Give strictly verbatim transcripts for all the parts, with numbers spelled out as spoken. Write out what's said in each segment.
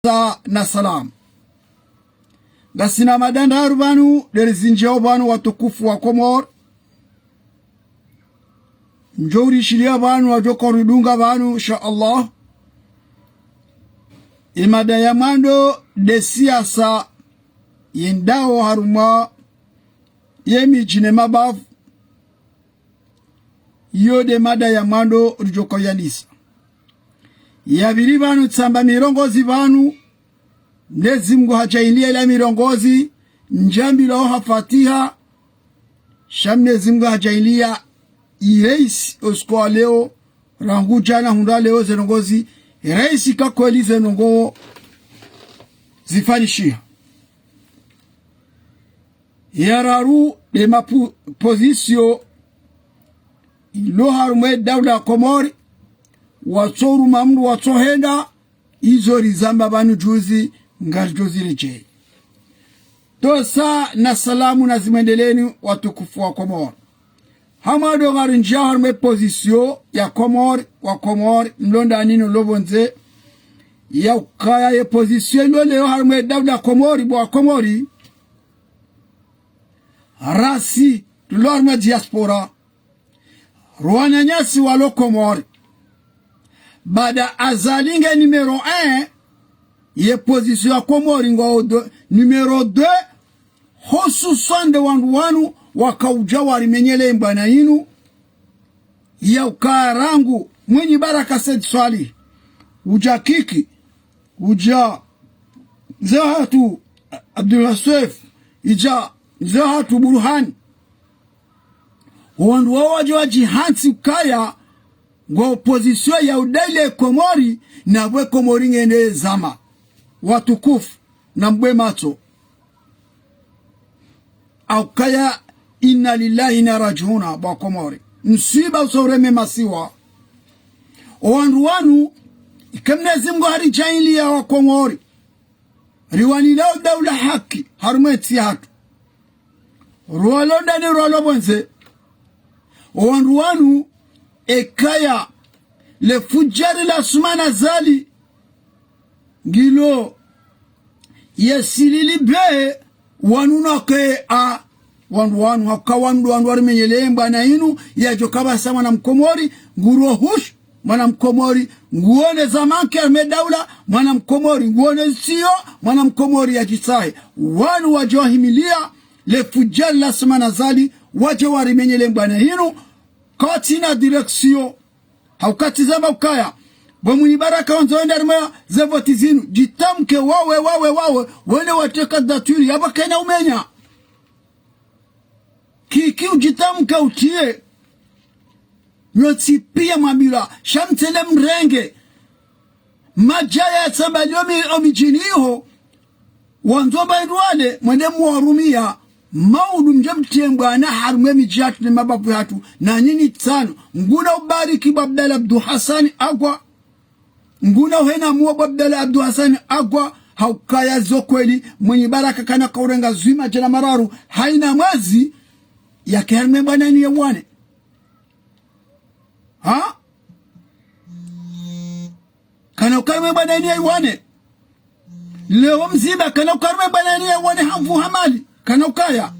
sa na salamu. Ngasina mada ndraru pvanu, nderi zindjiyao pvanu watukufu wa Komori. Ndjo urishiliya pvanu, wadjo koridunga pvanu, insha Allah. Ye mada ya mwando nde siasa yendao harumwa ye midji ne mabavu. Iyo nde mada ya mwando ridjo kayalisa. Ya pvili pvanu tsamba mirongozi pvanu, Mnyezi Mngu hadjaaliya ila mirongozi ndjambilwao ha Fatiha, sha Mnyezi Mngu hadjaaliya ireisi usiku wa leo, rangu djana hundra leo ze ndrongoo zi, ireisi ka kweli ze ndrongoo zifanyishiha. Ya raru nde mapu-, pozisiyo ilo harumwa ye daula ya Komori, watso uruma mndru watso henda, izo rizamba pvanu juzi, ngaridjo ziredjeyi. Tosa na salamu na zimwendeleni watukufu wa Komori. Hama ndo ngarindjiyao harumwa ye pozisiyo ya Komori, wa Komori, mlo ndani no mlo pvondze, ya ukaya ye pozisiyo ilo leo harumwa ye daula ya Komori, bo wa Komori, rasi, rilo harumwa diaspora, ro wananyasi walo Komori. Baada Azali nge numéro un, ye pozisiyo ya Komori ngo de-, numéro deux, hususwan nde wandru wanu wakaudja warimenyele mbwana inu, ya ukaya rangu Mwinyi Baraka Said Swalihi, udja Kiki, udja mze hatru Abdullah Swef, idja mze hatru Burhan. Wandru wawo wadja wadjihantsi ukaya ngwa opozisiyo ya udaile Komori, na pvwe Komori ngende zama. Watukufu, na mbwe matso. Aukaya inna lillahi inna rajiuna, bo wa Komori. Msiba usa ureme masiwa. O wandru wanu, ike Mnyezi Mngu haridjaaliya wa Komori, riwanilao daula haki, harumwa entsi yahatru. Rwalo ndani rwalo pvondze. O wandru wanu, ekaya le fudjari la Assoumani Azali ngilo yesilili be, wanu nake a, wandru wanu, haka wandru wandru warimenyele mbwana inu, yadjo kabasa mwana Mkomori, nguro hush, mwana Mkomori, nguone zamanke harumwa ye daula, mwana Mkomori, nguone ntsiyo, mwana Mkomori yadjitsahe. Wanu wadjo wahimiliya le fudjari la Assoumani Azali, wadjo warimenyele mbwana inu, katsina direction. Hauka tsi zamba ukaya, bo Mwinyi Baraka wandzo wende harumwa ze voti zinu, djitamke wawe, wawe, wawe, wende watre candidature, yapvo kena umenya. Kiki udjitamke utriye. Nyontsi piya mwambilwa, sha mtsende mrenge. Madjaya yatsamba liyo mi-, o midjini iho, wandzo mba indru wale, mwende mwarumiya, maudu mdje mtriye mbwana harumwa ye midji yahatru ne mabavu yahatru, na nyinyi tsanu. Nguna ubariki bo Abdallah Abdou Hassan Agwa. Nguna uhena muwa bo Abdallah Abdou Hassan Agwa, haukaya zo kweli, Mwinyi Baraka kana kaurenga zihwi madjana mararu, hayina mwezi, yake harumwa ye mbwana inu ye wane. Ha? Kana ukaya harumwa ye mbwana inu ye wane. Leo mdzima kana ukaya harumwa ye mbwana inu ye wane ha nvu ha mali. Kana ukaya.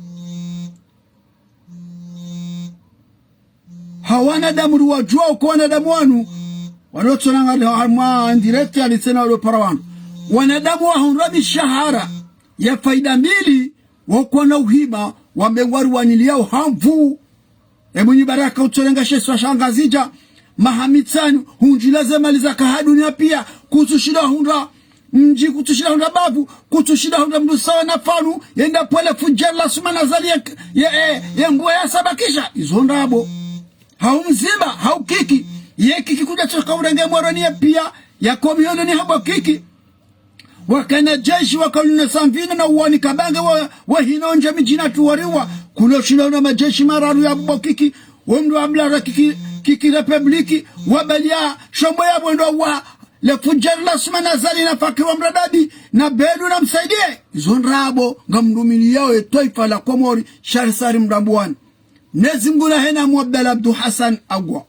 Ha wanadamu riwadjuwa uka wanadamu wanu. Walo tsona ngari ha mwa en direct ali tsena walo para wanu. Wanadamu wahundra mishahara ya faida mbili, wakana uhima, wambe ngwariwaniliyao ha nvu. E Mwinyi Baraka utsorenga she isiwa sha Ngazidja, maha mitsanu, hundjila ze mali zaka ha dunia piya, kutsushinda hundra mdji, kutsushinda hundra bavu, kutsushinda hundra mndru sawa na fanu, yenda pvwele fudjari la Assoumani Azali ye, ye, ye, ye mbwa ya sabakisha, izo ndrabo. Hau mdzima, hau Kiki, ye Kiki kudja tsoka urenge Moroni ye piya, ya komiyono ni habo Kiki. Wakana jeshi wakaluna samvina na uwani kabange wa, wa hino ndje midjini yahatru wariwa. Kulo shilo na majeshi mararu ya bo Kiki, womndru wa blara Kiki, Kiki Republiki, wabaliya shombo ya bwendo wa le fudjari la Assoumani Azali na Fakri wa Mradabi, na Belu na Msaidie. Izo ndrabo, ngamrumiliyao ye twaifa la Komori, shari sari mrambuwani. Mnyezi Mngu nahena mu Abdallah Abdou Hassan Agwa.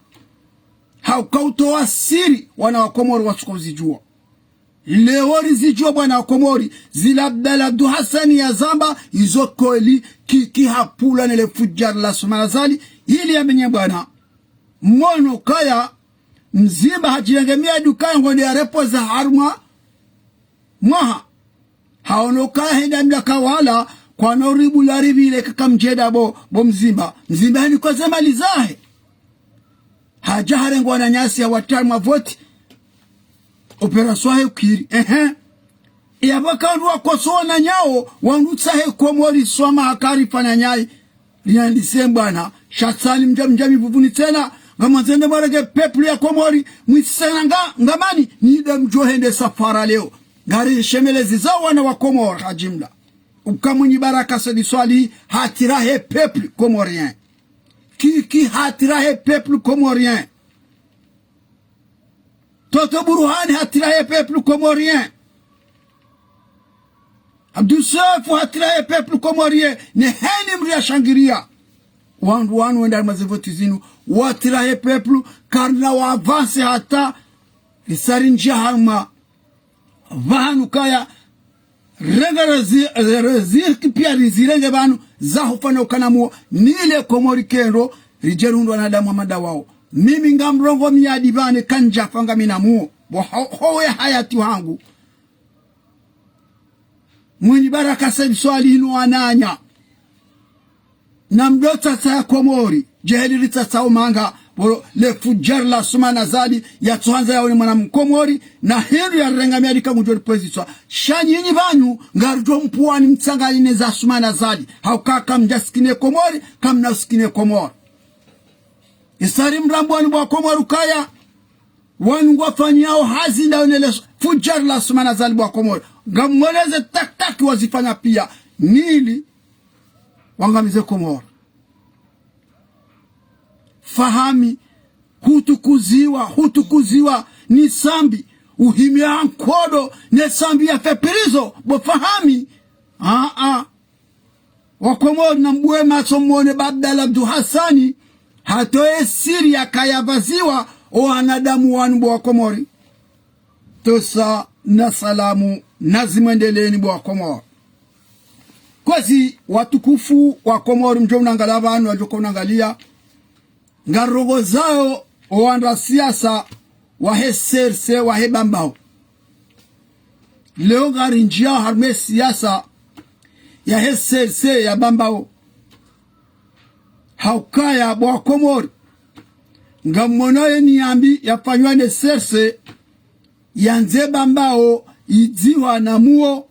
Hauka utowa siri, wana wa Komori watsuka uzidjuwa. Leo rizidjuwa bwana wa Komori, zila Abdallah Abdou Hassani yazamba, izo kweli, Kiki hapvulwa ne le fudjari la Assoumani Azali, ili yamenye bwana. Mwono kaya, Mzimba hadjirenge miadi kaya ngwendo ya repoza harumwa mwaha. Haono kaya henda mlaka wala, kwano ribula ribile kaka mdjeda bo, bo Mzimba. Mzimba hani koze mali zahe. Hadja harenge wananyasi ya watwalwa mavoti. Opération yahe ukiri. Ehe. Yapvo ka wandru wakoso wananyawo, wandru tsahe Komori swama hakari fanya nyayi. Lina lise mbwana, sha tsani mdja, mdja mivuvuni tsena, ngamwandzo nde mwarenge peuple ya Komori, mwitsena nga, ngamani, nyi nde mdjo hende safara leo. Ngari shemelezi za wana wa Komori ha jimla. Uka Mwinyi Baraka Said Soilihi, hatirahe peuple comorien. Kiki hatirahe peuple comorien. Toto Burhani hatirahe peuple comorien. Abdou Soefo hatirahe peuple comorien. Ne heni mri ya shangiria. Wandru wanu wenda mazevoti zinu. Watirahe peuple. Karina wa avance hata. Isari ndjia harumwa. Pvahanu kaya, renga rezi-, reziriki pia rizirenge pvanu, za hufanya ukana muo, nile Komori kendo, ridjerundwa na damu wa mada wao. Mimi ngamrongo miadi pvane kandjafa ngamina muo, bo ho-, howe hayati wangu. Mwinyi Baraka Said Soilihi no wananya. Na mdo tsatsa ya Komori, djeheli ritsatsa umanga, bo le fudjari la Assoumani Azali, yatsohandza yaone mwana Mkomori, na hindru yarenga miadi ka ngudjo lipvweziswa. Sha nyinyi pvanu, ngaridjo mpvwani mtsanganyine za Assoumani Azali. Hauka kamdja sikine Komori, kamna usikine Komori. Isari mrambo wanu bo wa Komori ukaya, wanu ngwafanyao hazi nda one le fudjari la Assoumani Azali bo wa Komori. Ngamweleze taktaki wazifanya pia. Nili wangamize Komori. Fahami, hutukuziwa, hutukuziwa, ni Sambi, uhimia nkodo, ne Sambi ya fait prison, bo Fahami. Aa, aa. Wa Komori na mbuwe matso mwone ba Abdallah Abdou Hassani, hatowe siri ya kaya pvaziwa, o wanadamu wanu bo wa Komori. Tosa na salamu na zimwendeleni bo wa Komori. Kwezi watukufu wa Komori mdjo unangalia pvanu, wadjo ko unangalia. Ngarongozao o wandra siasa wahe C R C wahe Bambao. Leo ngari ndjiao harumwa e siasa yahe C R C ya Bambao. Haukaya bo wa Komori. Ngamwono ye niambi yafanywa ne C R C yandze Bambao idziwa na muo,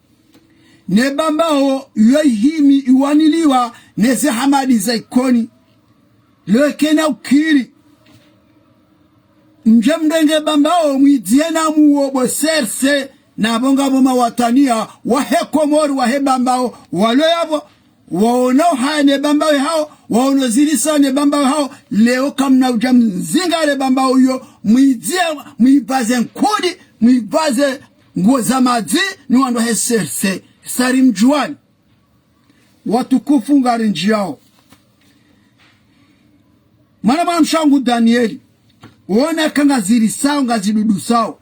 ne Bambao yo ihimi iwaniliwa ne ze hamadi za Ikoni. Leo kena ukiri. Mdje mrenge Bambao mwidziye na muo bo C R C na bo ngapvo mawatania wahe Komori wahe Bambao walo yapvo. Waono haya ne Bambao hao, waono zilisa ne Bambao hao, leo kamna udja mzingare Bambao yo, mwidziye, mwipvaze nkudi, mwipvaze nguo za madzi, ni wandru wahe C R C, sari mdjuwani. Watukufu ngari ndjiao. Mwana mwana mshangu Danieli, wona ka ngazirisao, ngazidudusao.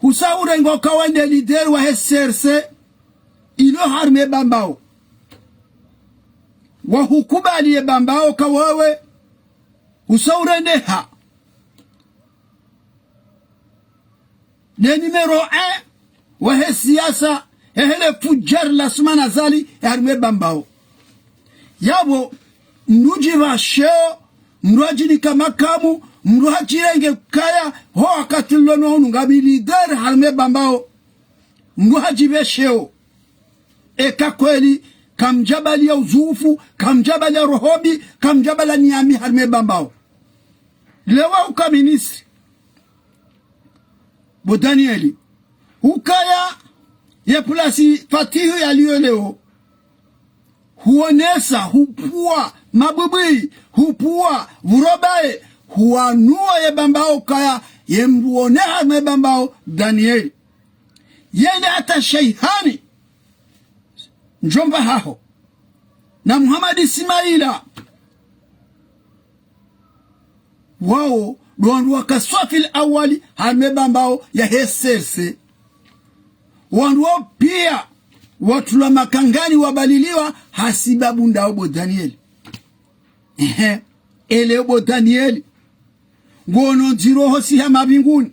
Husa urengo ka wende leader wahe C R C, ilo harumwa e Bambao. Wahukubali ye Bambao ka wawe, husa urendeha. Ne numéro un wahe siasa, ehele fudjari la Assoumani Azali, harumwa e Bambao. Yapvo, mdru udjipva sheo, mdru hadjinika makamu, mdru hadjirenge kaya, ho wakati lilo no hunu ngami leader harumwa e Bambao. Mdru hadjipve sheo. Eka kweli, kamdjabali ya uzufu, kamdjabali ya rohobi, kamdjabali ya niami harumwa e Bambao. Leo uka ministre. Bo Danieli. Ukaya ye pulasi Fatihu yaliyo leo. Huonesa, hupvua, mabubui, hupvua, vurobae, huanuo ye Bambao kaya, ye mdru oneha ne Bambao, Danieli. Yende hata Sheihani, ndjomba haho. Na Muhammad Ismaila. Wao, ndo wandru waka swafi awali, harumwa e Bambao yahe C R C. Wandru wo piya watulwa makangani wabaliliwa hasibabu ndawo bo Danieli. Ehe, ele bo Danieli. Ngono ndziro ho siha mabinguni.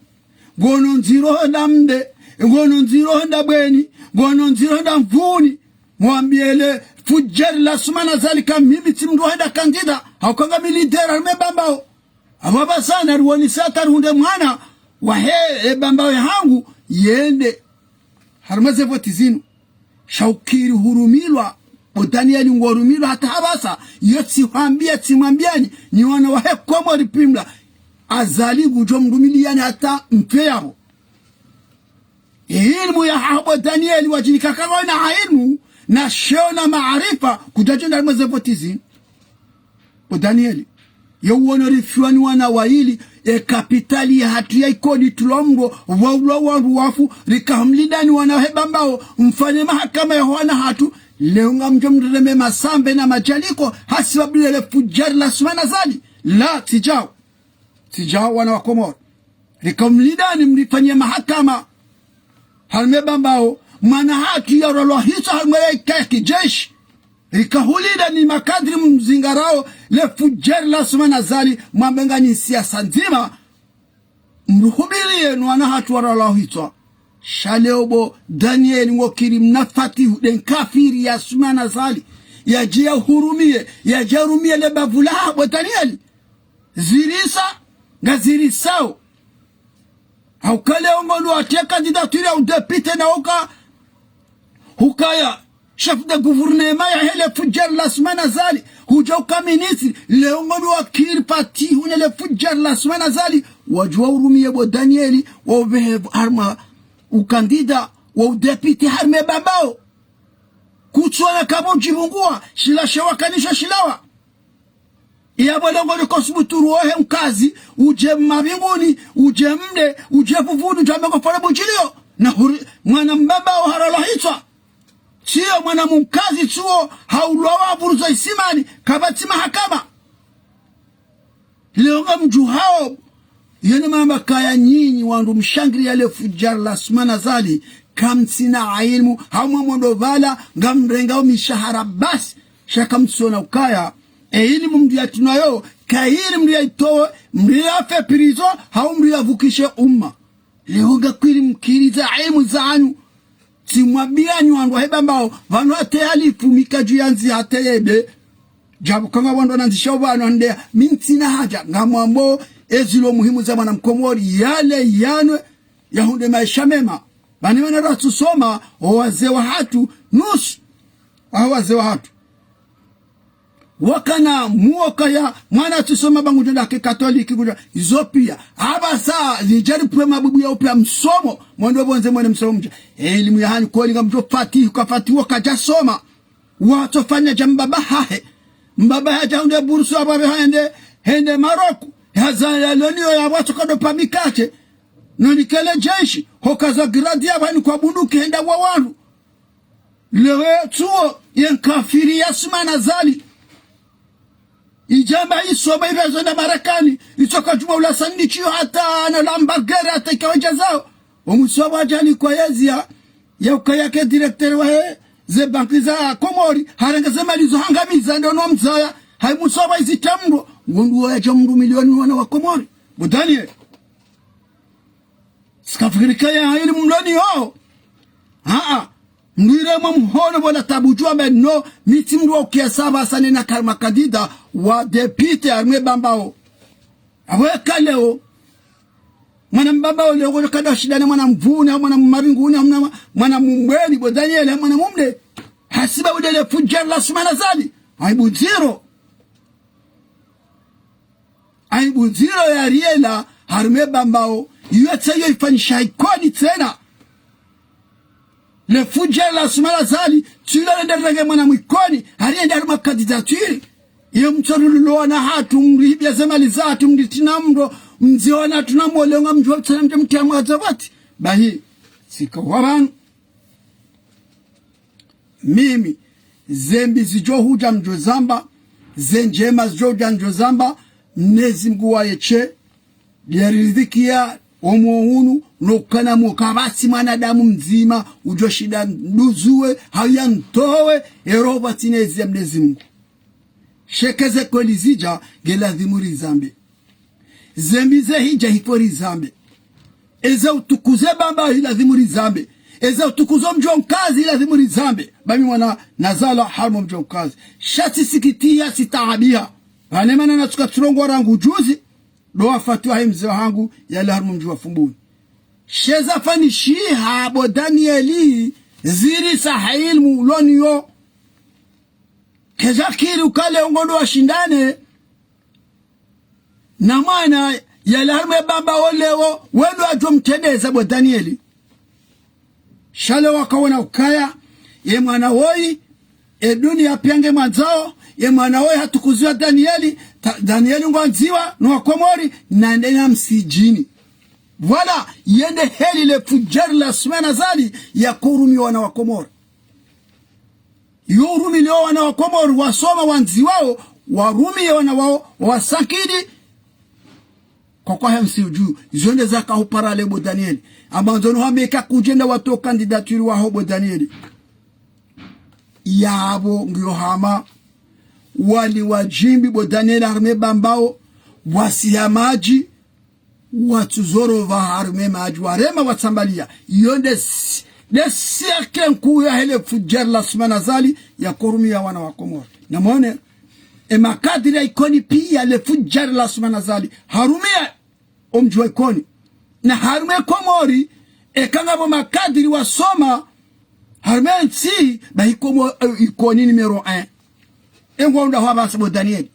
Ngono ndziro ho nda mde. Ngono ndziro ho nda bweni. Ngono ndziro ho nda mvuni. Mwambiye le fujari la Assoumani Azali ka mimi tsi mndru hwenda kandida. Hauka ngami lidera lume Bambao. Apvo apvasa na riwonesa hata rihundre mwana wahe e Bambao yahangu yende harumwa ze voti zinu. Sha ukiri hurumilwa, bo Danieli ngorumilwa hata hapvasa, yo tsihwambiya, tsimwambiyani, nyi wana wahe Komori pimla. Azali ngudjo mrumiliyani hata mfe yapvo. Ilmu yahaho bo Danieli wadjinika kawona ilmu, na sheo na maarifa, kudjadjo nda harumwa ze voti zinu. Bo Danieli, yo uwono rifiwa ni wana wayili, e kapitali yahatru ya Ikoni tulwa mro, waulwa wandru wafu, rikahamlindani wana he Bambao, mfanye mahakama ya wana hatru, leo ngamdjo mrireme masambe na madjaliko, hasibabu le fujari la Assoumani Azali. La, tsi djao. Tsi djao wana wa Komori. Rikahamlindani mrifanye mahakama. Harumwa Bambao, mwana hatru yarolwa hitswa harumwa ya ikaya kijeshi. Rikahulindani makadri mzingarao le fujari la Assoumani Azali, mwambe nganyi siasa ndzima, mruhubiriye no wana hatru warolwa hitswa. Sha leo bo Danieli ngokiri mna Fatihu nde nkafiri ya Assoumani Azali. Yadje yahurumiye, yadje yahurumiye le bavu laho bo Danieli. Zirisa, ngazirisao. Hauka leo ngonu watriya candidature ya udéputé na uka hukaya chef de gouvernement yahe le fujari la Assoumani Azali, hudja uka ministre, leo ngonu wakiri Fatihu ne le fujari la Assoumani Azali, wadjuwa urumiye bo Danieli, wa upvehe harumwa ukandida wa udéputé harumwa Bambao. Kutsuona kabo djibunguwa, shila shewakanisho shilawa. Iyapvo leo ngoriko subutu ruohe mkazi, udje mabinguni, udje mde, udje vuvuni, udje meko fole budjiliyo. Na huri, mwana Mbambao harolwa hitswa. Tsiyo mwana mkazi tsuwo, haulwa wavuruzwa isimani, kapvatsi mahakama. Leo ngamdjuhao, yene mamba kaya nyinyi wandru mshangiriya le fujari la Assoumani Azali, kamtsina ilmu, hamwe mwendo pvala, ngamrengao mishahara basi, sha kamtsiona ukaya, e ilmu mndru yatunwayo, kayiri mndru yaitowe, mndru yafe prison, hau mndru yavukishe umma. Leo ngakwiri mkiri ze ilmu zanyu. Tsimwambiyani wandru wahe Bambao, pvanu hata ye alifu mi kadju yandzi hata ye be. Djabu kanga wandru wanandzisha pvanu wande, mi ntsina haja, ngamwambo ezilo muhimu za mwana mkomori, yale yanwe, yahundre maesha mema. Pvani wana ratsusoma, o wazee wahatru, nusu, aho wazee wahatru. Wakana muoka ya mwana tsusoma ba ngudjo ndake katoliki ngudjo izo piya. Apvasa, zidjari pwe mabubu ya upveha msomo. Mwendo pvondze mwene msomo mdja. Elimu yahanyu kweli ngamdjo Fatihu, ka Fatihu kadjasoma. Watsofanya dja mbaba hahe. Mbaba hahe hadja hundre bursu apvo apve hende, hende Maroku. Hazaya loniyo ya watso kado pva mikate. Noni kele jeshi, hokaza gradi ya pvani kwa bunduki henda wa wandru. Lewe tsuwo ye nkafiri ya Assoumani Azali. Idjamba isoma ipvezo na Marekani, itsoka djuma ula sandi tsiyo hata na lamba gere hata ikawa djazao. Omwiso wa djali kwa yezia, ya ukaya ke directeur wahe ze banki za Komori, harenge ze mali zo hangamiza ndo no mzaya, hayi mwiso wa izi tambo, ngondu wa ya dja mndru milioni wana wa Komori. Bo Daniel. Tsikafikiri kaya hili mloni ho. Haa. Mndru iremwa mhono pvola tabu djuwa mbe no, mi tsi mndru wa ukiya saba sane na karma kandida wa député harumwa Bambao. Apvo eka leo. Mwana Mbambao leo, kono kada shida na mwana Mvuni, hau mwana Mmaringuni, hau mwana, mwana Mmbweni, bo Daniel, hau mwana Mmde. Hasibabu nde le fujari la Assoumani Azali. Aibu ndziro. Aibu ndziro ya riela harumwa Bambao, iyo tse iyo ifanyisha Ikoni tsena. Le fujari la Assoumani Azali, tsilo lende renge mwana Mwikoni, hariende harumwa candidature. Iyo mtsorululo wana hatru, mrihibia ze mali zahatru, mritrina mro, mzi wana hatru na mole, ngamdjuwa tsena mdje mtia mwaza vati. Bahi, tsika wa pvanu. Mimi, ze mbi zidjo hudja mdjo zamba, ze ndjema zidjo hudja mdjo zamba, Mnyezi Mngu wa yeshe, ndiye ariridhikia, Omwo hunu, no ukana mwo kapvatsi mwanadamu mdzima udjo shinda nduzuwe, hau ya ntowe, eroho pvatsina ezi ya Mwenyezi Mungu. Sha eka ze kweli zidja, nge ladhimu rizambe. Zembi ze hidja hiko rizambe. Eza utukuze baba hi ladhimu rizambe. Eza utukuzo mdjo nkazi hi ladhimu rizambe. Ba mi mwana nazalwa harumwa mdjo nkazi. Sha tsisikitiha, tsitaabiha. Pvanu mana natsuka tsurongoa rangu juzi, ndo wafati wahe mze wahangu yali harumwa mdji wa Fumbuni. She za fanyishiha bo Danieli, ziri sa ha ilmu uloniyo. Kedja kiri ukaya le ngondo washindane na mwana yali harumwa e bamba olewo, wendo wadjo mtrendeza bo Danieli. Sha le wakaona ukaya, ye mwana woyi, e duniya pia nge mwandzao, ye mwana woyi hatukuziwa Danieli, ta-, Danieli ngwandziwa no Wakomori, nande na msidjini. Voilà, yende heli le fudjari la Assoumani Azali yako urumia wana Wakomori. Yo urumilio wana Wakomori wasoma wandziwao, warumie wana wao, wasankidi, kwa kwa hemsi udju, izo nde zaka hupara le bo Danieli. Amba ndzo no hamba eka kudjenda watowa candidature waho bo Danieli. Yapvo ngiyo hama, wali wadjimbi bo Danieli harumwa e bamba wo, wasiya madji, watsuzorova harumwa e madji, warema watsambaliya. Iyo nde si-, nde siasa nkuu yahe le fudjari la Assoumani Azali yako urumia wana Wakomori. Na mwone, e makadiri ya Ikoni pia le fudjari la Assoumani Azali harumia o mdji wa Ikoni. Na harumwa e Komori, eka ngapvo makadiri wasoma harumwa e ntsi, ba Ikomo-, eh, Ikoni numéro un. E ngwandao hapvasa bo Danieli.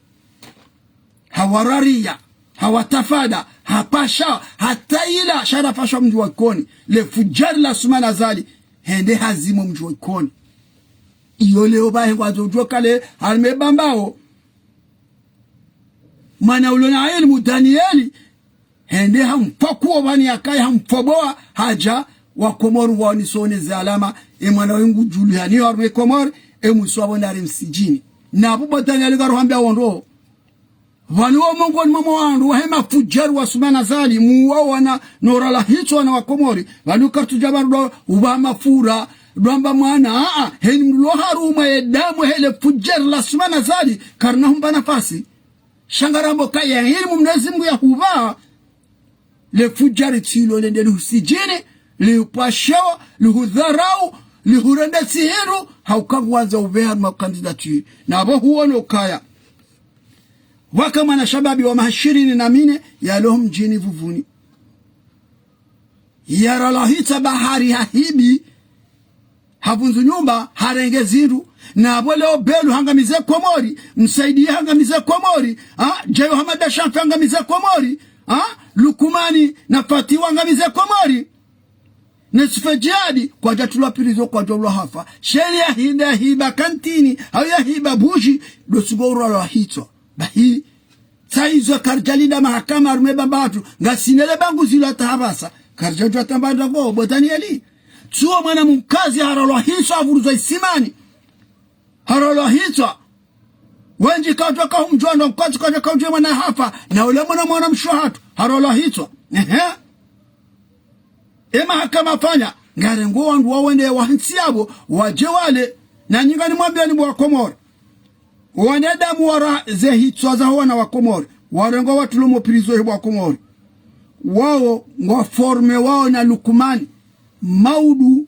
Hawarariya, hawatafada, hapasha, hata ila sha rapasha mdji wa Ikoni. Le fudjari la Assoumani Azali, hende hazima o mdji wa Ikoni. Iyo leo bahi ngwandzo udjuwa ukaya le harumwa e bamba wo, mwana ulo na ilmu Danieli, hende hamfwa kuo pvani yakaya hamfwa bowa, hadja Wakomori waonisone ze alama, e mwana wengu djuli haniyo harumwa e Komori, e mwiso wapvo nari msidjini. Na apvo bo Danieli ngaro hambia wondro. Pvanu wo mongoni mwa wandru wahe mafudjari wa Assoumani Azali, muwa wana, no rala hitswa wana Wakomori, pvanu karitsudja pvanu ndo upva mafura, ndo amba mwana, aa, heni mlo harumwa ye damu hele fudjari la Assoumani Azali, karina humba nafasi. Sha ngarambo kaya heni mu Mwenyezi Mungu ya hupva, le fudjari tsilo lende lihusidjini, lihupvashewa, lihudharau, lihurende tsi hindru, hauka ngwandzo upve harumwa candidature. Na apvo huono ukaya. Waka mwana shababi wa maha shirini na mine, yalo mdjini Vuvuni. Yarala hitswa bahari hahibi, havundzu nyumba, harenge zindru, na apvo leo Belou hangamize Komori, Msaidie hangamize Komori, ha, Djayo Hamada Shanfi hangamize Komori, ha, Lukumani na Fatiwa hangamize Komori. Ne Sife Djihadi, kwadja tulwa prison, kwadja ulwa hafa. Sheli yahinda yahiba kantini, hau yahiba buji, ndo tsugo uralwa hitswa. Bahi, tsa izo karidjalinda mahakama harumwa e bamba hatru, ngasina le bangu zilo hata hapvasa, karidjadjuwa tamba ndapvo, bo Danieli. Tsuwo mwana mkazi haralwa hitswa, havurudzwa isimani. Haralwa hitswa. Wendji kawadjo kahumdjuwa ndo mkazi kawadjo kahumdjuwa mwana hafa. Na ule mwana mwana mshe hatru. Haralwa hitswa. Ehe. E mahakama fanya. Ngarengwa wandru wawende wa ntsi yapvo. Wadje wale. Na nyi nganimwambiani bo Wakomori. Wanadamu wara ze hitswa zaho wana Wakomori. Warengwa watulwa mo prison he bo Wakomori. Wao ngwa formé wao na Lukumani. Maudu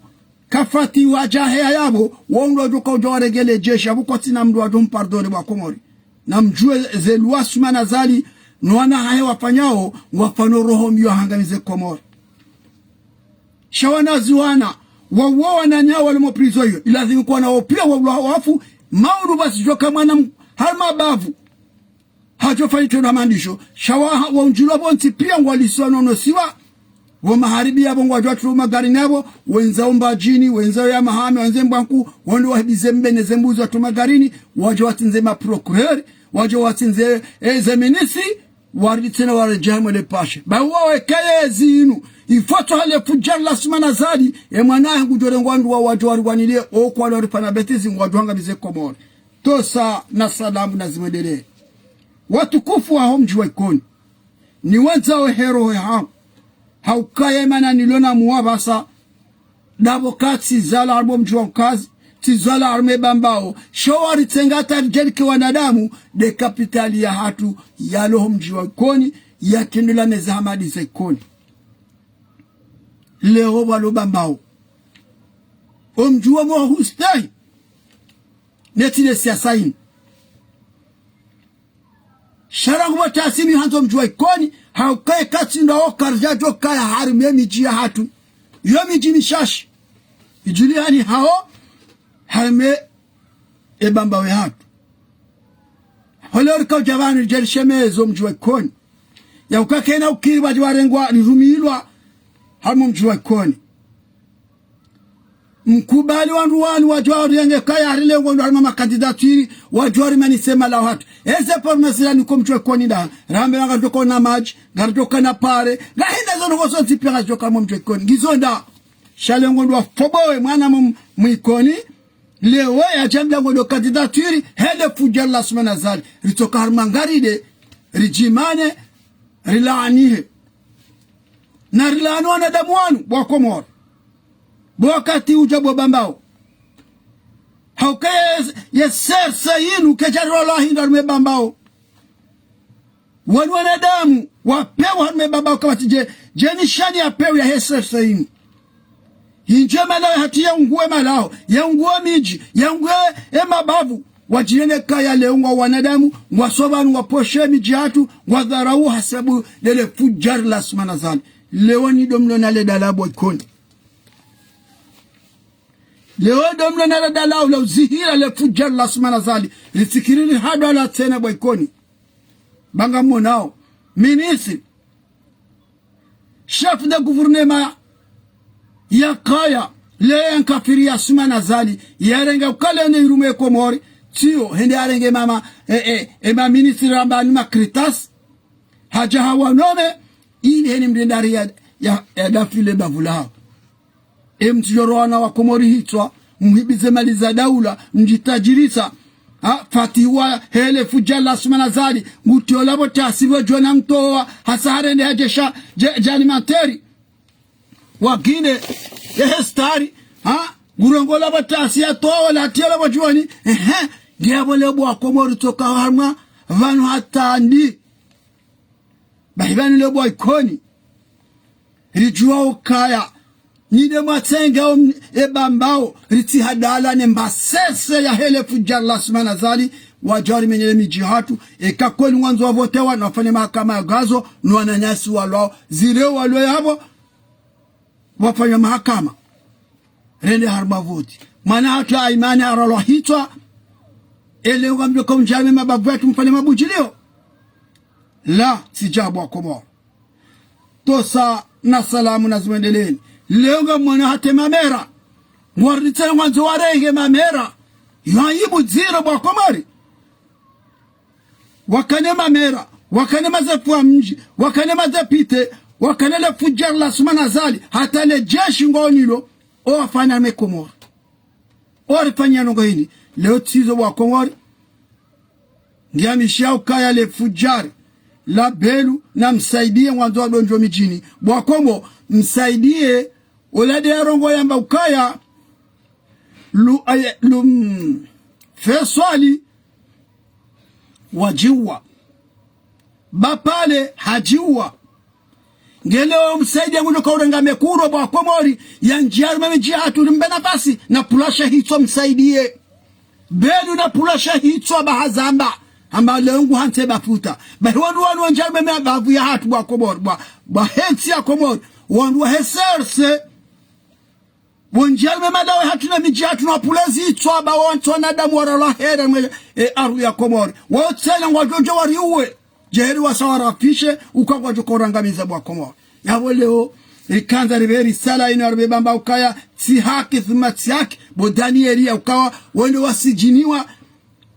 kafati wadja heya yapvo, wo mndru wadjo kaudja warenge le jeshi, apvo kwatsina mndru wadjo mpardonné bo Wakomori. Na mdjuwe ze lwa Assoumani Azali, no wana hahe wafanyao, ngwafanyao roho mbi wahangamize Komori. Sha wana zi wana, wauwa wananya walo mo prison iyo, ilazimu kwana wo pia waulwa wafu, maudu basi djoka mwana m-, harumwa bavu. Hadjo fanya itrendwa mandisho, sha wa, waundjilwa pvontsi pia ngwalisiwa nonosiwa. Wo maharibi yapvo ngwadjo watulwa magarini yapvo, wendza Umbadjini, wendza ya Mahame, wendza Mbwanku, wende wahibize mbe ne ze mbuzi watulwa magarini, wadje watsindze ma procureur, wadje watsindze, eh, ze ministre, waridi tsena waredjehe mwe le pashe. Ba uwa wekeye zinu, ifoto hale fudjari la Assoumani Azali, e mwana hangu djorengwa ndruwa wadje wariwanilie, o kwa lori fana betizi ngwadjo hangamize Komori. Tosa na salamu na zimwendelee. Watukufu waho mdji wa Ikoni. Niwandzao he roho yahangu. Hauka ye mana nilo na muwa pvasa, ndapvo ka tsizalwa harumwa mdji wa Ukazi, tsizalwa harumwa Bambao. Sho waritsenga hata ridjeli ke wanadamu, nde kapitali yahatru yalo ho mdji wa Ikoni, ya tendela meza hamadi za Ikoni. Leo walo Bambao. O mdji wa mwa hustehi. Neti ne siasa inu. Sha rangu pvo tasi mi handzo mdji wa Ikoni, hauka ye ka tsi ndo o karidjadjo kaya harumwa ye midji yahatru. Yo midji mishashi. Idjulihani hawo, harumwa e Bambao yahatru. Hole orika udja pvanu ridjeli shemeza o mdji wa Ikoni. Ya uka kena ukiri wadji warengwa, rirumilwa, harumwa o mdji wa Ikoni. Mkubali wandru wanu wadjo warenge kaya hari leo ngondro harumwa makandidatiri, wadjo warimanise malaho hatru. Eze promesse zila niko mdji wa Ikoni nda, rambe ngaridjo ka na madji, ngaridjo ka na pare, ngahina zo ndrongoo zontsi pia ngazidjo ka harumwa mdji wa Ikoni. Ngizo nda, sha leo ngondro wafobowe mwana mu-, mu Ikoni, leo yadja mdja ngondro candidature, he le fudjari la Assoumani Azali. Ritsoka harumwa ngaride, ridjimane, rilaanihe. Na rilaani wanadamu wanu, bo wa Komori. Bo wakati udja bo Bambao. Hauka ye, ye C R C inu kedja rilwa hindru harumwa Bambao. Wanu wanadamu, wapewa harumwa Bambao kapvatsi dje, dje nishani yapewa ya he C R C inu. Hindji malaho yahatru yaunguwe malaho, yaunguwe midji, yaunguwe e mabavu. Wadjirende kaya leo ngwa wanadamu, ngwa sopvanu, ngwa poshe midji yahatru, ngwa dharau hasabu lele fudjari la Assoumani Azali. Leo ni ndo mlo na le dalao bo Ikoni. Leo ndo mlo na le dalao la uzihira le fudjari la Assoumani Azali. Litsikiriri hadwa la tsena bo Ikoni. Ba ngamonao. Ministre. Chef de gouvernement yakaya, le yankafiri ya Assoumani Azali, yarenge ukale ne irumwa ye Komori, tsiyo, hende yarenge mama, e, e, e ma ministre ramba ni ma critères, hadja hawanome, ili heni mdrendari ya, ya, ya dafile bavu lawo. E mtsidjoro wana wa Komori hitswa, mhibize mali za daula, mdjitadjirisa. Ha, fatiwa hele fudjari la Assoumani Azali, ngutiola pvo tasi pvo djona mtowa, hasa harende hadjesha, dja-, dja alimentaire. Wagine, ehe stari, ha, ngurongola pvo tasi yatowa, wala atiola pvo djoni, ehe, ngiya pvo leo bo wa Komori tsoka harumwa, pvanu hata ndi. Bahi pvanu leo bo wa Ikoni. Ridjuwa ukaya. Nyi nde mwatsenga o m-, e Bambao, ritsi hadala ne mbasese ya hele fudjari la Assoumani Azali, wadja warimenyele midji yahatru, eka kweli ngwandzo wavotewa, na wafanye mahakama ya gazo, no wananyasi walwao, zile walwe yapvo, wafanya mahakama. Rende harumwa voti. Mwana hatru Aymane haralwa hitswa, ele ngamdjo ka undjame mabavu yatru mfanye mabudjilio. La, tsi djabu wa Komori. Tosa na salamu na zimwendeleni. Leo ngamwona hata e mamera. Ngwariditse ngwandzo warenge mamera. Yo aibu ndziro bo wa Komori. Wakane mamera, wakane mazefu wa mdji, wakane madéputé, wakane le fudjari la Assoumani Azali, hata le jeshi ngwao nalo, o wafanya ne Komori. O warifanya ndrongoo hindri, leo tsizo bo wa Komori. Ngamishiyao ukaya le fudjari la Belu na Msaidie ngwandzo wadondjo midjini. Bo wa Komori, Msaidie, ola nde yarongoa yamba ukaya, lu, aye, lu, mm, Feswali, wadjiwa. Bapale, hadjiwa. Ngele o Msaidie ngudjo ka urenga mekuro bo wa Komori, yandjie harumwa midji yahatru rimbe nafasi, na pulasha hitswa Msaidie. Belu na pulasha hitswa ba hazamba. Hamba leo ngu hantsi bafuta. Bahi wandru wanu wandjie harumwa mabavu yahatru bo wa Komori, bo wa, bo wa he ntsi ya Komori. Wandru wa he C R C. Wandjie harumwa madawe hatru na midji yahatru na wapulezi hitswa ba wantsi wanadamu waralwa hera mwe, e, ardhwi ya Komori. Wao tsena ngwadjo djo wariuwe. Djeli wasa warafishe, uka ngwadjo ka urangamiza bo wa Komori. Yapvo leo, rikandza ripve risala inu ya ripve Bambao ukaya, tsi haki, thumma tsi haki, bo Danieli ya ukawa, wende wasidjiniwa,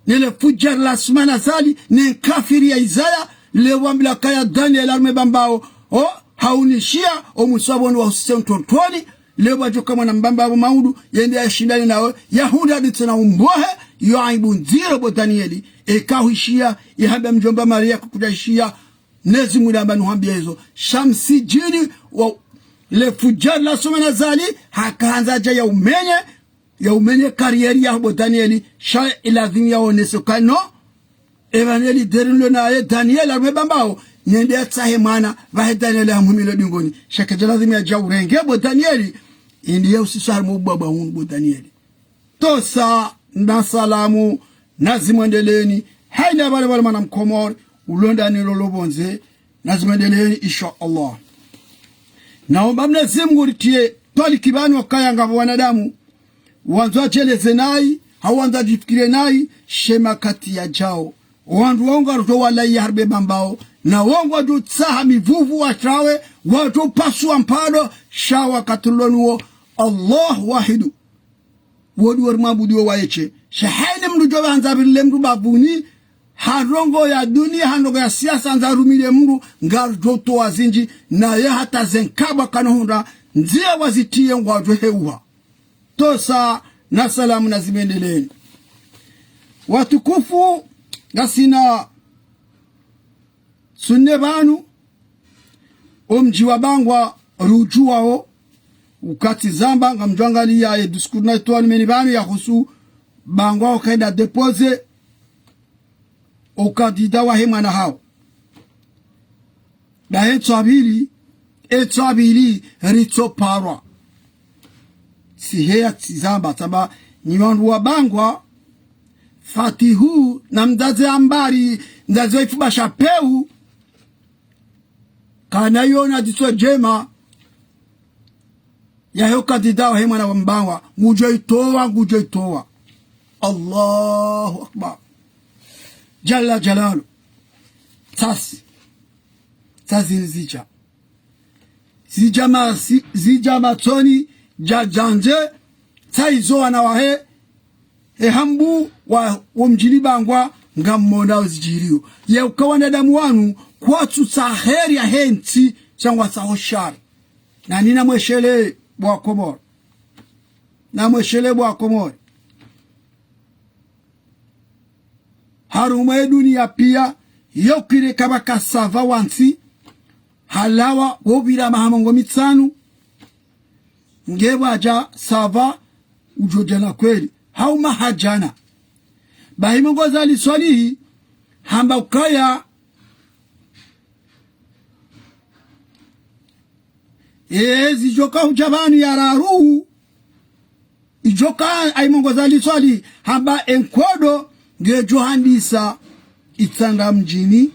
ne le fudjari la Assoumani Azali, ne nkafiri ya Izaya, leo wambila ukaya Danieli harumwa Bambao, o, haunishiya, o muswaboni wa husise ntontoni, leo wadjo ka mwana mbamba apvo maudu, yende yashindane nawe, yahundra aditse na umbohe, yo aibu ndziro bo Danieli, eka huishiya, yahamba mdjomba Maria kukudja ishiya, nezi mwili amba nuhambia izo. Shamsidjini, wa, le fujari la Assoumani Azali, haka handza dja ya umenye, ya umenye carrière ya bo Daniel, sha ilazimu ya onese kano, Emmanuel Derin lo naye Daniel harumwa Bambao, nende yatsahe mwana, pvahe Daniel hamhumilo dingoni. Sha kedja lazimu yadja urenge bo Daniel, indi ya usiswa harumwa ubwabwa unu bo Daniel. Tosa na salamu, na zimwendeleni, haina pvale pvale mwana Mkomori, ulonda nilo lopvondze, na zimwendeleni, insha Allah. Naomba Mwenyezi Mungu ritiye twaliki pvanu wakaya ngapvo wanadamu, wandzo wadjeleze nayi, hau wandzo wadjifikire nayi, she makati yadjao. Wandru wao ngwadjo walawa harumwa Bambao, na wao ngwadjo tsaha mivuvu watrawe, wadjo pasua mpado, sha wakati ulonu wo, Allah wahidu. Wo ndo wari mwabudu wo waye she. Sha haina mndru djo pvandza pvirile mndru bapvuni, ha ndrongoo ya dunia, ha ndrongoo ya siasa, handza rumile mndru, ngardjo towa zindji, naye hata ze nkabwa kano hundra, ndziya wazitiye ngwadjo heuha. Tosa na salamu na zimwendeleni. Watukufu, ngasina sunne pvanu, omdji wa Bangwa riudjuwao, ukati zamba, ngamdjo angaliya ye discours nayitowa numeni pvanu yahusu Bangwa wakenda déposer o candidat wahe mwana hawo. Nda ye ntsu ya pvili, e ntsu ya pvili ritsoparwa. Siheya tsizamba, tsamba, nyi wandru wa Bangwa, Fatihu, na mdzadze Ambari, mdzadze wa ifuba sha pewu, kana yona dziso djema, yahe o candidat wahe mwana wa Mbangwa, ngudjo itowa, ngudjo itowa. Allahu Akbar. Jalla Jalalu. Tsasi. Tsasi nizidja. Zidja ma-, zi-, zidja matsoni, dja djandze, tsa izo wana wahe, e hambu wa, wo mdjini Bangwa, ngammonao zidjiriyo. Ye uka wanadamu wanu, kwatsu tsaha heri yahe ntsi, sha ngwatsaho shari. Na nina mweshele bo wa Komori. Na mweshele bo wa Komori. Harumwa ye duniya piya, yo kire kaba ka sava wantsi, halawa, wo pvira maha mengo mitsanu, nge pvwadja sava udjo djana kweli. Hau maha djana. Bahi Imam Ghazali Swalihi, hamba ukaya, e, zidjoka hudja pvanu ya raru, idjoka a Imam Ghazali Swalihi, hamba e nkodo, ngedjo handisa itsanga mdjini,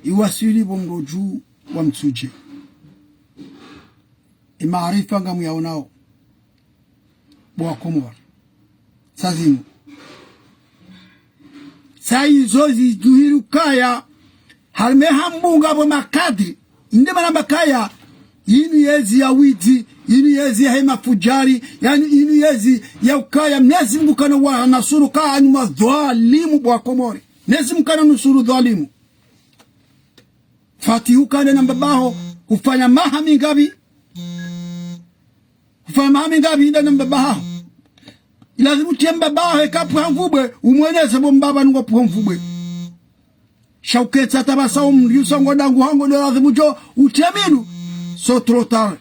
iwaswili pvo mrodju wa Mtsudje. E maarifa ngamuyawonao. Bo wa Komori. Tsa zinu. Tsa izo zidjuhiri ukaya, harumwa e hambu ngapvo makadri. Inde mana mbakaya, inu yezi ya widzi, inu yezi yahe mafujari, yani inu yezi ya ukaya, Mwenyezi Mungu kana wanusuru ka anu madhwalimu bo wa Komori. Mwenyezi Mungu kana nusuru dhwalimu. Fatihu kande na mbabaho, ufanya maha mingapvi? Ufanya maha mingapvi inda na mbabaho? Ilazimu utriye mbabaho, eka pvwa mvubwe, umweneze bo mbaba nungo pvwa mvubwe. Sha uketsa tabasa umriusa ngo dangu hango ndo lazimu djo, utriye minu. So trop tard.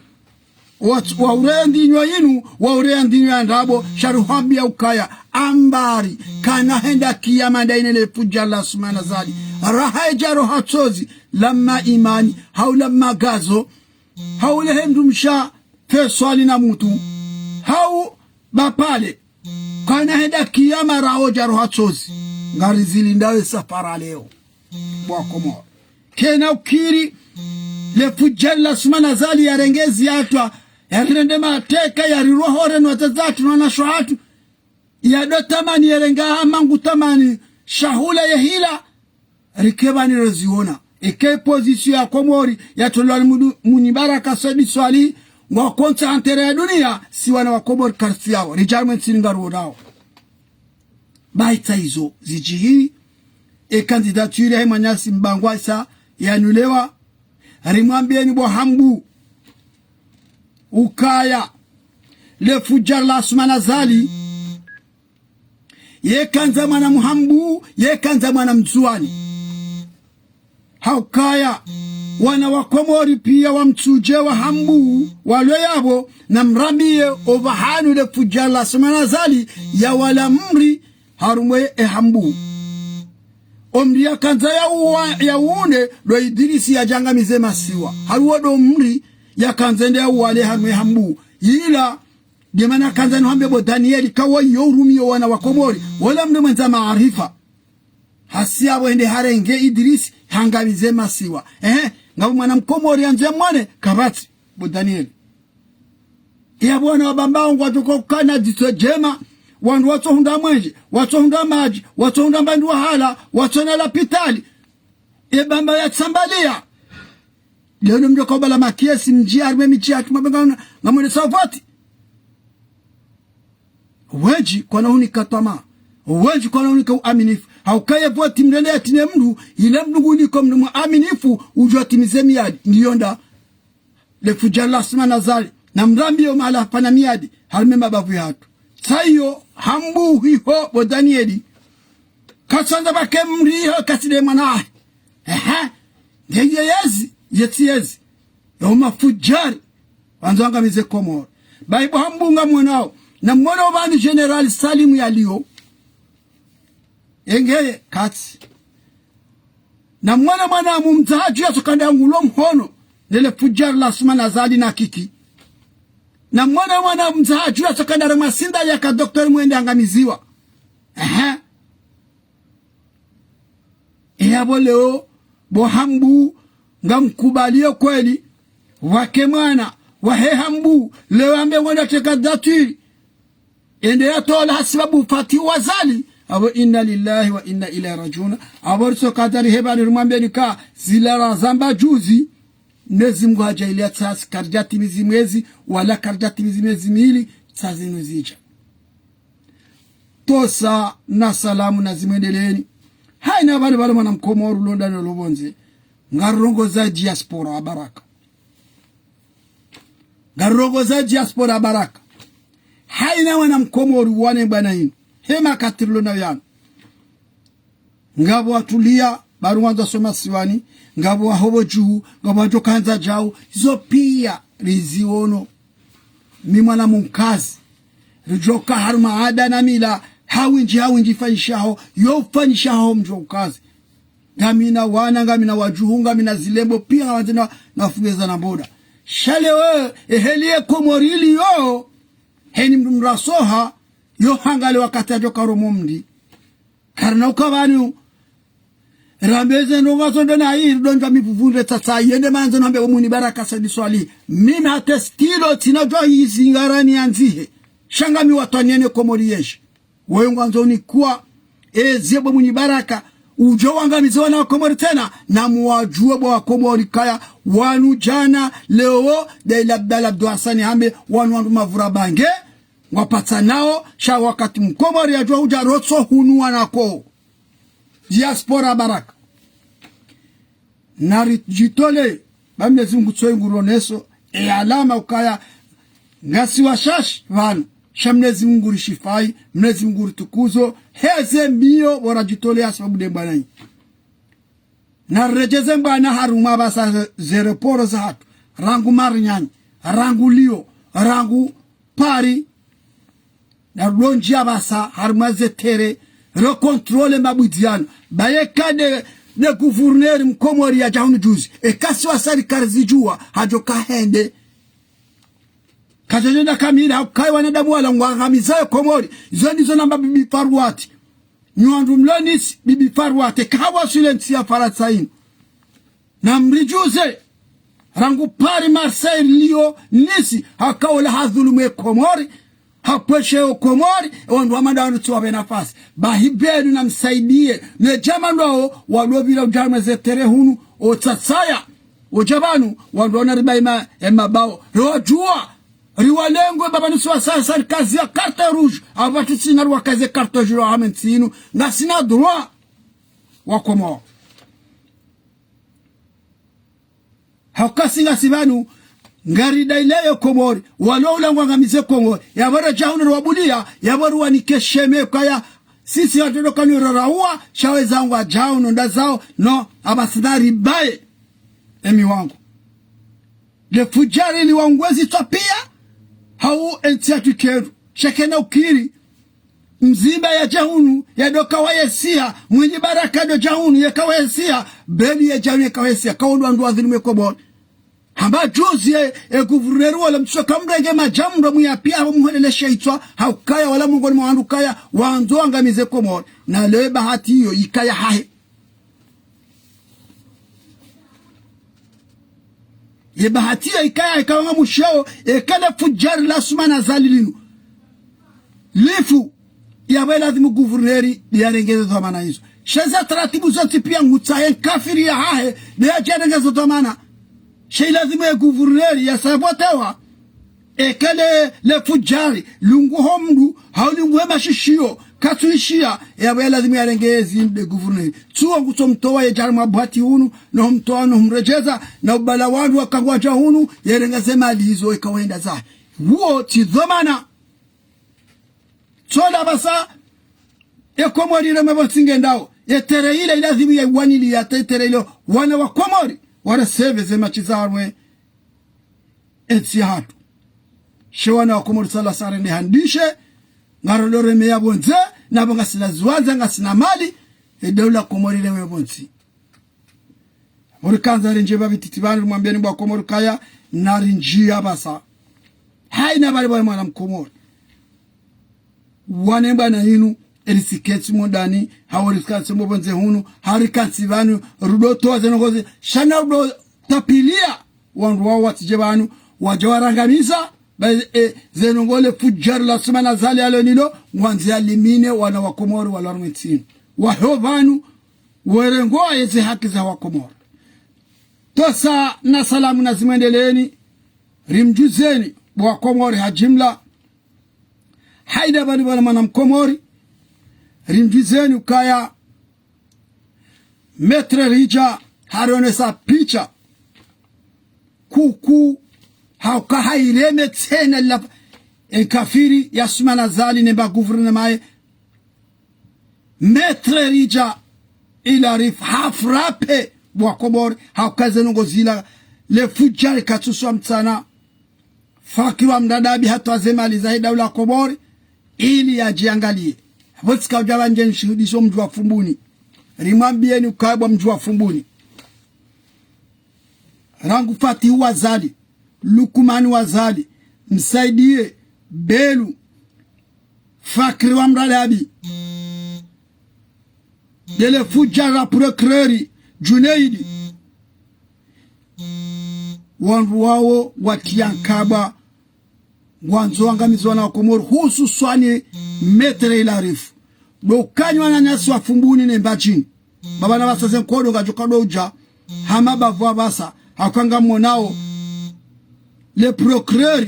Wa, wa ureya ndinyo yinu, wa ureya ndinyo ya ndrabo, sha ruhambia ukaya, Ambari, kana henda kiyama nda ine le fujari la Assoumani Azali. Raha idja roha tsozi, lamma imani, hau lamma gazo, hau le hendru msha, feswali na mutu, hau bapale, kana henda kiyama raha udja roha tsozi. Ngari zili ndawe safara leo. Bo wa Komori. Kena ukiri, le fujari la Assoumani Azali yarenge ezi yahatru, yarirende mateka, yarirohore no wadzadze hatru no wanashe hatru, yado tamani yerenge hama ngu tamani, shahula ye hila, rike pvani reziona. Eke position ya Komori, ya tolwa ni mudu, Mwinyi Baraka Said Swalihi, ngwa contre intérêt ya duniya, si wana wa Komori kartsi yawo, ridja mwe ntsini ngaruonao. Bahi tsa izo zidjiri, e candidature yahe mwananyasi Mbangwa isa yanulewa, rimwambieni bo hambu ukaya, le fujari la Assoumani Azali, ye kandza mwana Mhambu, ye kandza mwana Mndzuwani. Haukaya, Wana wa Komori piya wamtsudje wa Hambu, walo yapvo, namrambiye opvahanu le fudjari la Assoumani Azali yawala mri harumwa e Hambu. Omri yakandza yauwa-, yauwune, ndo Idrisi yadjangamize masiwa. Haruwo ndo mri yakandza yende yauwale harumwa e Hambu. Ila, nde mana kandza nihambe bo Danieli, kawo yo urumiyo wana wa Komori, wola mndru mwendza maarifa. Hasi yapvo hende harenge Idrisi, hangamize masiwa. Ehe, ngapvo mwana Mkomori yandzo yamwone, kapvatsi, bo Danieli. Yapvo wana wa Bambao ngwadjo ukana dziso djema, wandru watsohundra mwenje, watsohundra madji, watsohundra mbandru wahala, watsona lapitali. E Bambao yatsambaliya. Leo mdjo kaubala makesi mdji harumwa e midji yahatru mwabe nga, ngamwendesa voti. Wendji kwana unika twamaa. Wendji kwana unika uaminifu. Hauka ye voti mndru yende yatine mndru, ila mndru ngunika mndru muaminifu, udjo timize miadi. Ndiyo nda le fudjari la Assoumani Azali, namrambiye omahala hafanya miadi, harumwa e mabavu yahatru. Tsayiyo, Hambu hiho, bo Danieli. Katsandza pvake mri hiho, katsi nde mwana wahe. Ehe. Ngeye yezi, yetsi yezi. Yo mafudjari. Wandzo wangamize Komori. Bahi bo Hambu ngamwonao. Namwone opvanu Général Salim yaliyo. Engeye, katsi. Namwone mwana mdzadze yatsoka nda ngulo mhono, ne le fudjari la Assoumani Azali na Kiki. Namwone mwana mdzadze yatsoka nda harumwa sinda yaka docteur Mwende angamiziwa. Ehe. Eyapvo leo, bo Hambu, ngamkubaliyo kweli, wake mwana, wahe Hambu, leo ambe ngwenda teka datwiri. Ende yatola hasibabu Fatihu Azali. Apvo inna lillahi wa inna ilayhi rajiuna. Apvo riso kadari heba ni rumwambeni ka zila razamba juzi. Mnyezi Mngu hadjaaliya tsasi, karidjatimizi mwezi, wala karidjatimizi myezi mili, tsasi nuzidja. Tosa na salamu nazimwendeleeni. Hayina pvale pvale mwana Mkomori ulo ndani ulo pvondze. Ngarongoza diaspora ya baraka. Ngarongoza diaspora ya baraka. Hayina mwana Mkomori wane bwana inu. Hema katirilo na yanu. Ngapvo watuliya, baru wandzo wasoma siwani, ngapvo waho pvo dju, ngapvo wadjo kandza djau, izo piya riziono. Mi mwana mkazi, ridjoka harumwa ada na mila, hawindji, hawindji fanyishaho, yo fanyishaho mdjo ukazi. Ngamina wana, ngamina wadjuhu, ngamina zilembo, piya ngapvandze na, na fugeza na mboda. Sha leo, eheli ye Komori iliyo, heni mndru mrasoha, yo hangale wakati yadjoka romo mndri. Karina uka pvanu, rambe ze ndrongo zo ndo na iri ndo ndja mivuvundre tsatsa yende mandzo nambe bo Mwinyi Baraka Said Swalihi. Mimi hata stilo tsina djwa hizi ngarani yandzihe. Sha ngami watwaniye ne Komori yeshe. Wewe ngwandzo unikwa, ezi ye bo Mwinyi Baraka, udjo wangamize wana wa Komori tsena, na muwadjuwe bo wa Komori kaya, wanu djana, leo, Daila Abdallah Abdou Hassane hambe, wanu wandru mavura bange, ngwapatsanao, sha wakati Mkomori yadjuwa udja rotso hunu wanako. Diaspora baraka. Naridjitole, ba Mnyezi Mngu tsoyi nguroneso, e alama ukaya, ngasi washashi pvanu, sha Mnyezi Mngu rishifayi, Mnyezi Mngu ritukuzo, heze mbiyo, pvo radjitole ya sababu nde mbwana yi. Naredjeze mbwana harumwa pvasa ze, ze aéroport zahatru, rangu Marignane, rangu Lyon, rangu Paris, narudjo ndjiya pvasa harumwa ze terrain, ro contrôler mabwidzi yanu. Baye ka nde, nde gouverneur Mkomori yadja hunu juzi. Eka si wasirikali zidjuwa, hadjo kahende. Kadjadjo nda kamili, haukayi wanadamu wala ngwangamizayo Komori. Izo ndizo namba Bibi Faruwati. Nyi wandru mlo Nice, Bibi Faruwati, kahawa shile ntsi ya Farantsa inu. Namridjuze, rangu Paris, Marseille, Lyon, Nice, haka ola hadhulumu ye Komori, hapweshe ye Komori, e wandru wa mada wanu tsi wapve nafasi. Bahi benu namsaidiye, ne djama ndrwawo, walopvira udja harumwa ze terrain hunu, otsatsaya, odja pvanu, wandru wana riba ema, emabao. Riwadjuwa, riwalengwe baba nusu wa sasa, rikaziya carte rouge, apvatsi tsina riwakaze carte rouge wa hame ntsi inu, ngasina droit wa Komori. Hauka si ngasi pvanu, ngaridayileyo Komori, walo ula ngwangamize Komori, yapvo radja hunu rwabuliya, yapvo ruwanike sheme kaya, sisi hatodokani rarahuwa, sha weza ngwadjao no ndazao, no, apvasa naribaye. emi wangu. Le fujari liwangwezi twa pia, hau entsi yatru ikendro. Shekena ukiri, mdzima yadja hunu, yado kawayesia, mwinyi baraka do dja hunu, ye kawayesia, beli yadja hunu ye kawayesia, kaundwa ndru wadhulumu ye Komori. Hamba juzi ye, ye guvurneri wala mtsoka mrenge madjambo mwiya pia hau muhelele sheitswa, haukaya wala mongoni mwa wandru kaya, wandzo wangamize Komori. Na leo bahati iyo, ikaya hahe. Ye bahati iyo ikaya ikao nga msheo, eka le fujari la Assoumani Azali linu lifu, yapvo ilazimu guvurneri yarenge ze dhwamana izo. She za taratibu zontsi pia ngutsahe nkafiri ya hahe, nde yadje yarenge ze dhwamana. She ilazimu ye guvurneri yasavotewa, eka le, le fujari, lunguho mndru, hau lunguhe mashishio, katsuishia, yapvo ilazimu yarenge ezi nde guvurneri. Tsuwo ngutso mtowa ye djari mwa bwati hunu, no mtowa no mredjeza, na ubala wandru wakangwadja hunu, yarenge ze mali izo eka wenda zahe. Uwo tsi dhwamana. Tsola basa, ye Komori ile mwe pvontsi ngendao. Ye terrain ile ilazimu ya wanili ya te-, terrain ile wana wa Komori, wala seve ze matshi za harumwa entsi yahatru. She wana wa Komori sala sare nde handishe, ngaro lore meya pvondze, na pvo ngasina ziwandza, ngasina mali, ye daula Komori ile mwe pvontsi. Uri kandza rindjie pvapvi titi pvanu, rimwambieni bo wa Komori kaya, narindjie apvasa. Haina pvali pvwa mwana Mkomori. Wane mbwana inu, eli siketsi mondani, hau eli siketsi mo pvondze hunu, hari kantsi pvanu, rudo towa ze ndrongoo ze, sha na rudo tapilia, wandru wao watsidje pvanu, wadje warangamiza, ba, e, ze ndrongoo le fujari la Assoumani Azali yalo nalo, ngwandzo yalimine wana wa Komori walo harumwa entsi inu. Waho pvanu, werengo yeze haki za wa Komori. Tosa na salamu na zimwendeleeni, rimdjuzeni, bo wa Komori ha jimla. Haina pvali pvwa mwana Mkomori, rimdjuzeni ukaya Maître Ridja haronesa picha. Kuku, hauka haireme tsena la, e nkafiri ya Assoumani Azali ne mba gouvernement ye. Maître Ridja, il arrive, ha frappé, bo wa Komori, hauka ze ndrongoo zila, le fujari katsuswa mtsana. Fakiri wa mdadabi hatowa ze mali zahe daula Komori, ili yadjiangalie. Apvo tsika udja pvandje nishuhudishe mdji wa Fumbuni. Rimwambieni ukaya bo mdji wa Fumbuni. Rangu Fatihu wa Azali, Lukumani wa Azali, Msaidie, Belu, Fakiri wa mdadabi, ndele fujari la procureur, Junaidi. Wandru wao watia nkabwa, ngwandzo wangamize wana wa Komori, hususwani Maître Ilarifu. Ndo ukanywa wananyasi wa Fumbuni ne Mbadjini. Baba na basa ze nkodo ngadjo kado udja, hama bavwa basa, hauka ngamonao. Le procureur,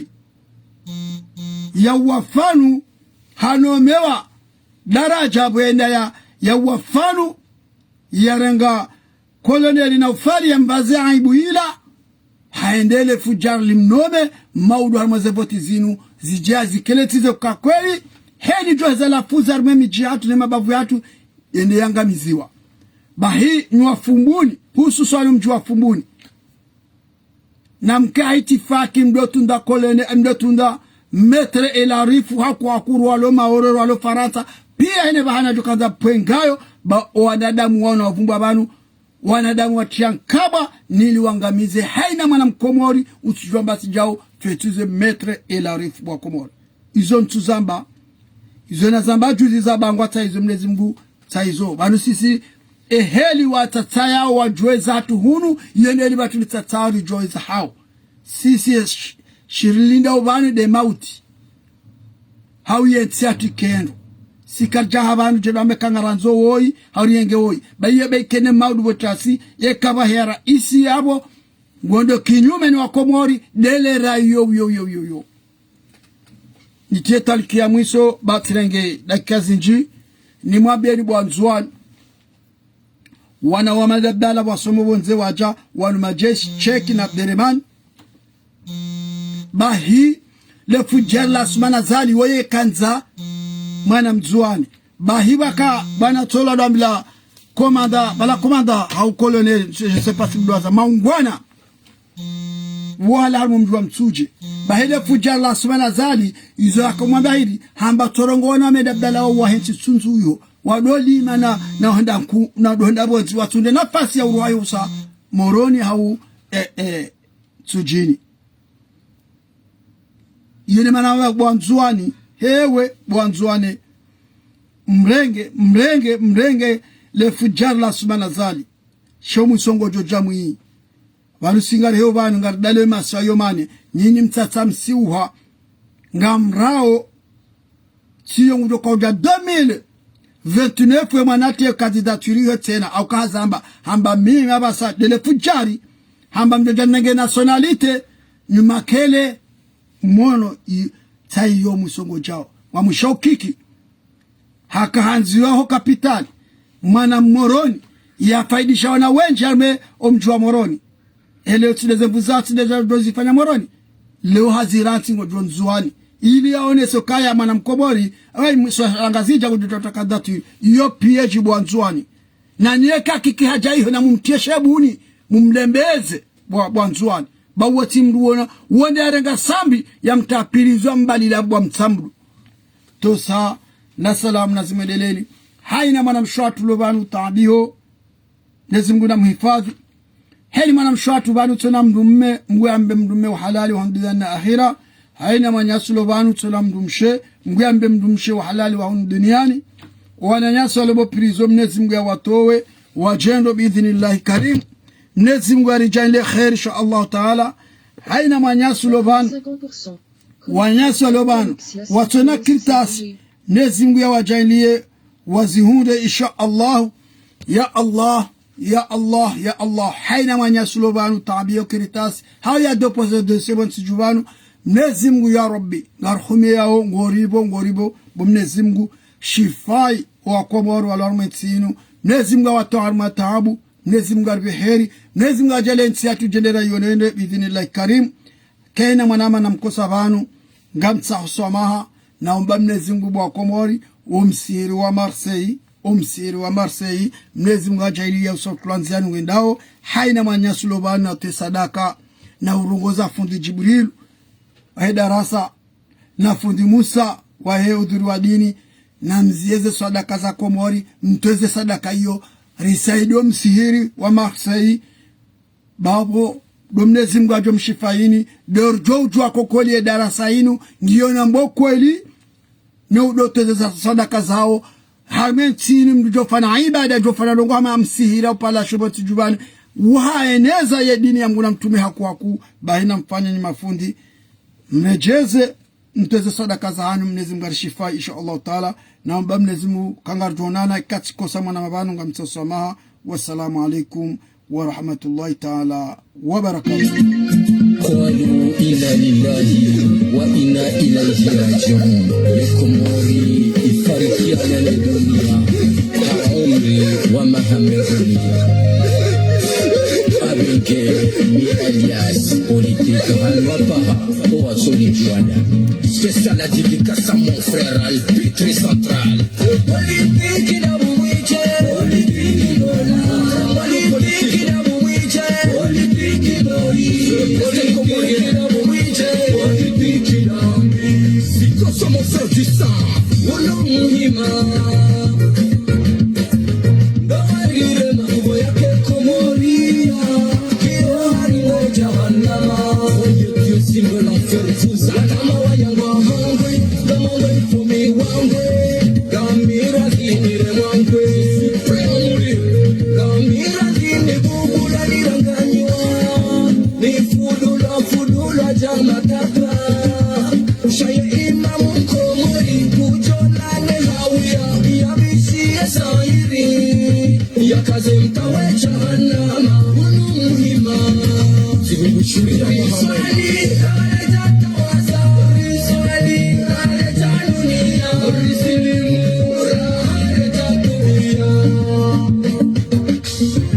ya wafanu, hanomewa, daradja pvwenda ya, ya wafanu, yarenga Colonel Naufal ya mvaze aibu ila, haendele fujari limnome, maudu harumwa ze voti zinu, zidja zikeletize kwa kweli, heli djo heza lafuza harumwa emidji yatru ne mabavu yatru, yende yangamiziwa. Bahi nyi wa Fumbuni, hususwani mdji wa Fumbuni. Na mke ha itifaki mdo tunda Colonel, mdo tunda Maître Ilarifu haku hakuru walo Maore, walo Farantsa. Pia hene pvahana djo kandza pvwe ngayo, ba wanadamu wao na wavumbwa pvanu, wanadamu watia nkabwa, nili wangamize, haina mwana Mkomori, utsudjua mbasi djao, fetuze Maître Ilarifu bo wa Komori. Izo ntsuzamba, izo nazamba juzi zabangwa tsa izo Mwenyezi Mungu, tsa izo. Pvanu sisi, eheli watsatsayao wadjueza hatru hunu, yene eli pvatsu litsatsao ridjueza hao. Sisi, eh, sh-, shirilindao pvanu nde mauti. Hau yentsi yatru ikendro. Sikaridja ha pvanu djelo amba eka ngarandzo woyi, hau riyenge woyi. Ba iye ba ikene maudu pvo tasi, yeka pvahe ya raisi yapvo, ngondo kinyume ni wa Komori, ndele rayi yo, yo, yo, yo, yo. Nitie taliki ya mwiso, ba tsirenge dakika zindji, nimwambieni bo wa Ndzuwani. Wana wa madabala wasoma pvondze wadja, wanu majeshi, Cheki na Abderemane. Bahi, le fujari la Assoumani Azali, woye kandza, mwana Mndzuwani. Bahi baka, bwana Tsola dwambila, commandant, bala commandant, hau colonel, je, je sais pas si mdwaza, maungwana. Wala harumwa mdji wa Mitsudje. Bahi le fudjari la Assoumani Azali, izo yakamwamba hili, hamba tsorongoa na Ahmed Abdallah wa hentsi Tsundzu uyo. Wadolima na, na handa nku, na dohanda pvondze, watsunde nafasi ya uruwayo usa Moroni hau, eh, eh, Ntsudjini. Yene mana wa bo Wandzuwani, hewe bo Wandzuwani. Mrenge, mrenge, mrenge le fudjari la Assoumani Azali. Sho mwisongo djo dja mwi. Pvanu si ngari heo pvanu ngari dale masiwa yo mane. Nyinyi mtsatsa msiuha. Ngamrao. Tsiyo ngudjo kaudja deux mille vingt-neuf we mwana te candidature yo tsena. Au kahazamba. Hamba mimi apvasa ndele fudjari. Hamba mdjo dja nenge nationalité. Nyuma kele. Mono i, tsayi yo mwisongo djao. Wa mwisho ukiki. Haka handziwa ho kapitali. Mwana Mmoroni. Yafaidisha wana wendji harumwa omdji wa Moroni. Ele tsi ndeze mbuza, tsi ndeze ndo zifanya Moroni. Leo hazira ntsi ngodjo Ndzuwani. Ili yaonese kaya mwana Mkomori, ayi mswa Ngazidja kudjo tata candidature. Iyo piège bo Wandzuwani. Na nyeka kiki hadja iho na mumtie shebuni, mumlembeze bo, bo Wandzuwani. Ba uwo tsi mdru wona, wonde yarenga sambi ya mtapilizwa mbalila bo Mtsamdu. Tosa, na salamu na zimwendeleni. Haina mwana mshe watru lo pvanu taabiho. Mnyezi Mngu na mhifadhi. Heli mwana mshe watru pvanu tsona mdrume, Mngu yambe mdrume wa halali wa hunu duniani na akhira. Haina mwananyasi lo pvanu tsona mdrumshe, Mngu yambe mdrumshe wa halali wa hunu duniani. Wananyasi walo bo prison, Mnyezi Mngu yawatowe, wadjendo biidhinillahi karim. Mnyezi Mngu yaridjaanlie kheri, insha Allahu taala. Haina mwananyasi lo pvanu. Wananyasi walo pvanu, watsona kartasi, Mnyezi Mngu yawadjaanlie, wazihundre, insha Allah. Ya Allah, ya Allah, ya Allah. Haina mwananyasi lo pvanu, taabiho kartasi. Hau ya déposer dossier pvo ntsi dju pvanu. Mnyezi Mngu ya Rabbi, ngarihumiyao, ngoripvo, ngoripvo, bo Mnyezi Mngu, shifai, wa Komori walo harumwa entsi inu. Mnyezi Mngu yawatowe harumwa taabu, Mnyezi Mngu yaripve heri, Mnyezi Mngu yadjaanlie entsi yatru yendele yonende, biidhinillahi karim. Kaina mwanama na mkosa pvanu, ngamtsaho swamaha, naomba Mnyezi Mngu bo wa Komori, omsihiri wa Marseille, omsihiri wa Marseille, Mnyezi Mngu yadjaanlie ya usa utulwa ndziani wendao, haina mwananyasi lo pvanu na utowe sadaka, na urongoza fundi Djibril, wahe darasa, na fundi Musa, wahe udhuri wa dini, na mzieze sadaka za Komori, mtowe ze sadaka iyo, risaidie omsihiri wa Marseille, Babo, ndo Mnyezi Mngu yadjo mshifaini, ndo ridjo udjuwa ko kweli ye darasa inu, ngiyo na mbo kweli, ne udo toweza sadaka zawo, harumwa entsi inu mndru djofanya ibada, djofanya ndrongo hama msihiri, upvala shopvo ntsi djupvani, uhaeneza ye dini ya Mngu na mtrume haku haku, bahi na mfanye nyi mafundi, mredjeze, mtoweze sadaka zahanyu, Mnyezi Mngu yarishifai, insha Allahu taala. Naomba Mnyezi Mngu, kangaridjo onana, ikatsi kosa mwanama pvanu, ngamtsaho swamaha. Wassalamu alaikum wa rahmatullahi taala wa barakatuh. قالوا إنا لله وإنا إليه راجعون. Ye Komori ifarikiana ne dunia ha umri wa maha mengo mia. Abenge ni alias politique hanwa paha. Owatsoni Joana. Spécial dédicace à mon frère Alpitri Central. Politique na bumwidje. Politique na bumwidje. Politique na bumwidje. Politique na bumwidje. Politique na bumwidje. Politique na bumwidje. Sikoso mon frère du sang. Wono muhima. Ndomarire mambo ya ke Komoria, kiyo hari ngo jahannama. Oye Dieu, si me l'enfer, vous. Adama wa yango hangwe, dama wa ifumi wangwe, gamira zinire wangwe. Suprême, gamira zini bubula liranganyiwa. Ni fudula, fudula, jama tata. Ushaye imamu Komori, kujona ne hawiya, ya bisi ya sairi. Yakaze mtawe jahannama.